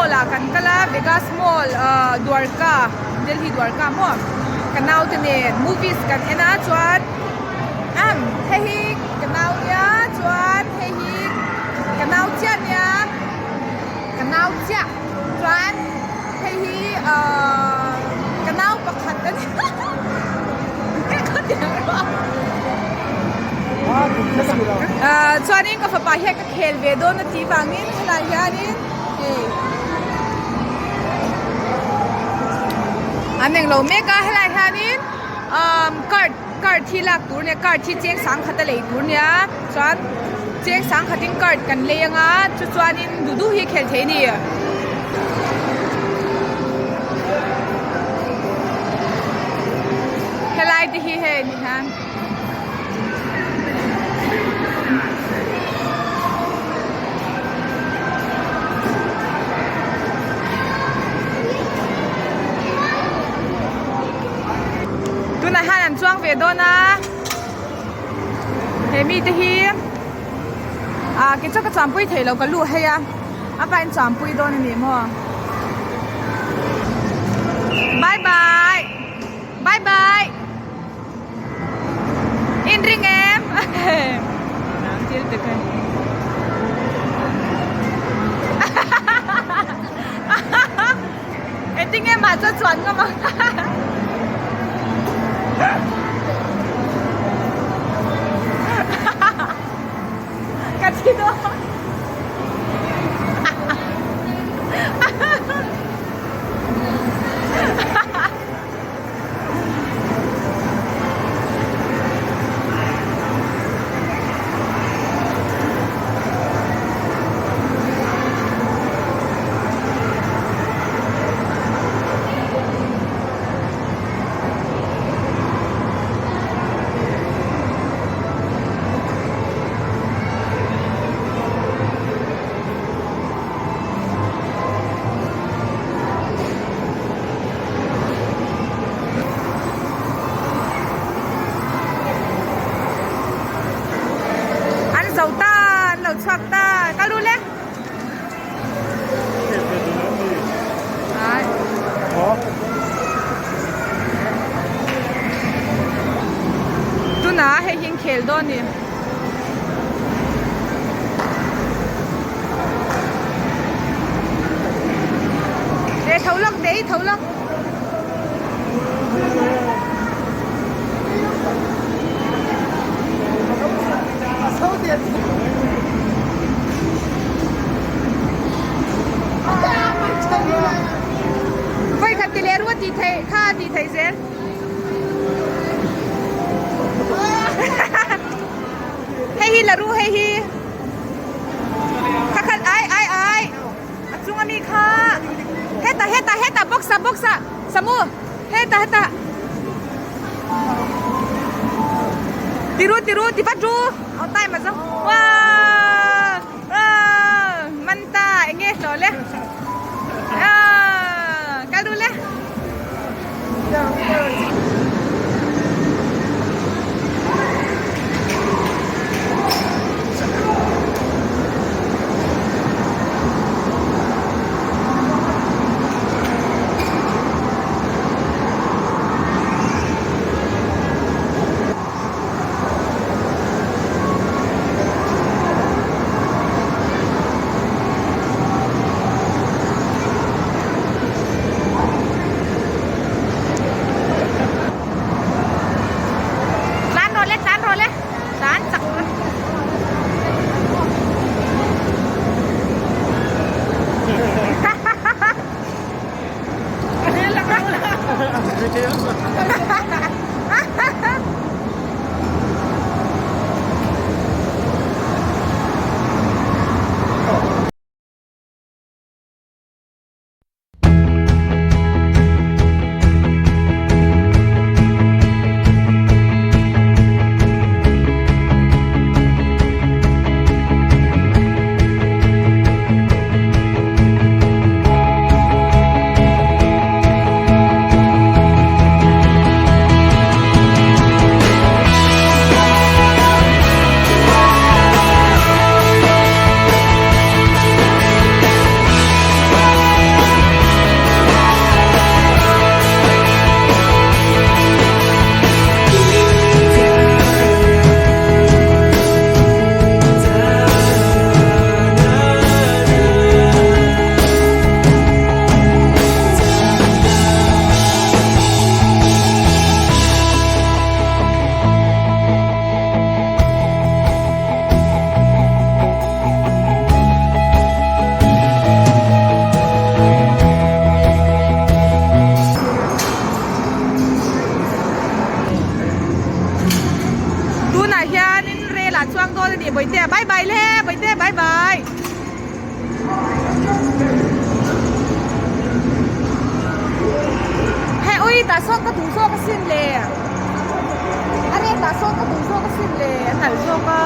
Mall ah kan kal a Vegas Mall ahh Dwarka Delhi Dwarka maw ka naute nen movies kan en a chuan umm hei hi ka nau nia chuan hei hi ka nau chiah nia ka nau chiah chuan hei hi ahh ka nau pakhat a ni ahh chuanin ka fapa hian ka khel ve dawn a tih vangin helai hianin hei an englo mek a helai hianin umm card card hi lak tur a nia card hi cheng sangkhat a lei tur a nia chuan cheng sangkhatin card kan lei anga chu chuanin duh duh hi khel thei a ni. Helai te hi hei ni hian. Tunah hian an chuang ve dawn a he mite hi ah ke chu ka chuanpui thei lo ka luh hei a a pain chuanpui dawn a ni maw bye bye bye bye. In ring em thil te kha engtin nge mah chuan chuan ngam ang ka thi dawn. An zo ta an lo chhuak ta ka lu le tunah hei hi an khel dawn a ni. Để thấu lắc để thấu lắc Vậy khat ti leh ruat ti thei kha ti thei zel. Hei hi la ru hei hi. Kha khat ai ai ai. A chung ami kha. Heta heta heta box ah box ah. Samu heta heta. Tiru tiru ti vat ru. Au tai ma zo. Wow. Wow. Man ta enge hlawh le. Ah, kal ru le. Bye bye le Bawihte bye bye. Hei ui tah sawn ka duh zawk asin le a re tah sawn ka duh zawk asin le a nalh zawk a.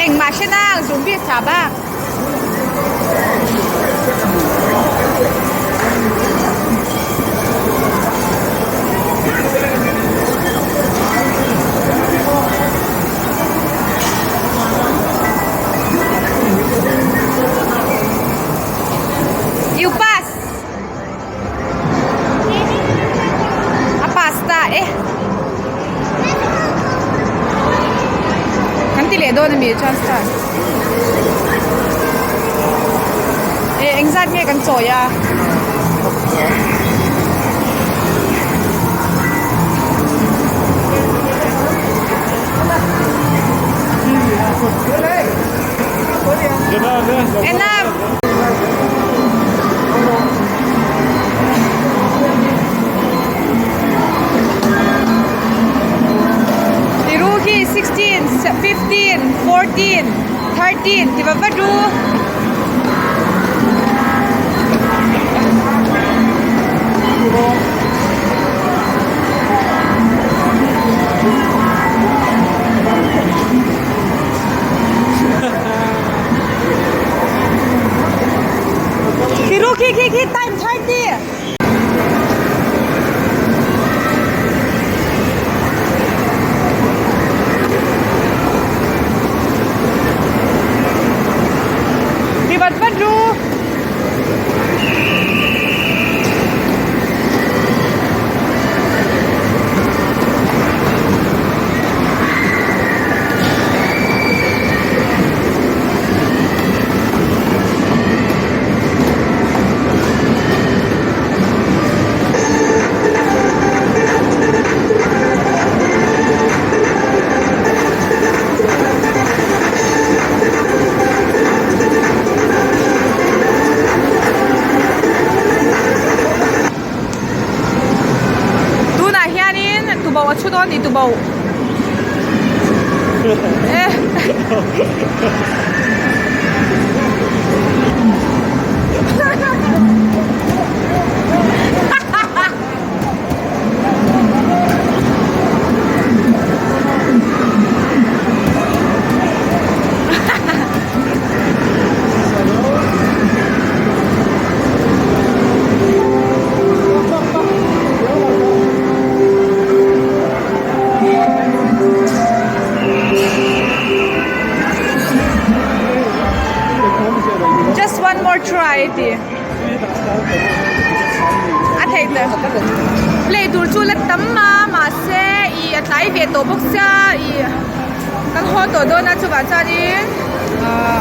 Engmah hre nang zombie sa bak. You pass. A pass ta e. Kan ti leh dawn ami chuan star. E engzat nge kan chawi a. Enough. Tiru khi 16, 15, 14, 13 ti va vat ru. Tiru khi khi khi time 30. Tuboh a chhu dawn a ni tuboh eh. Just one more try ti. A theih ta. Play tur chu la tam a mahse ih a tlai ve tawh bawk sia ih kan haw tawh dawn a chuvah chuanin ahh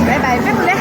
bye bye vek le.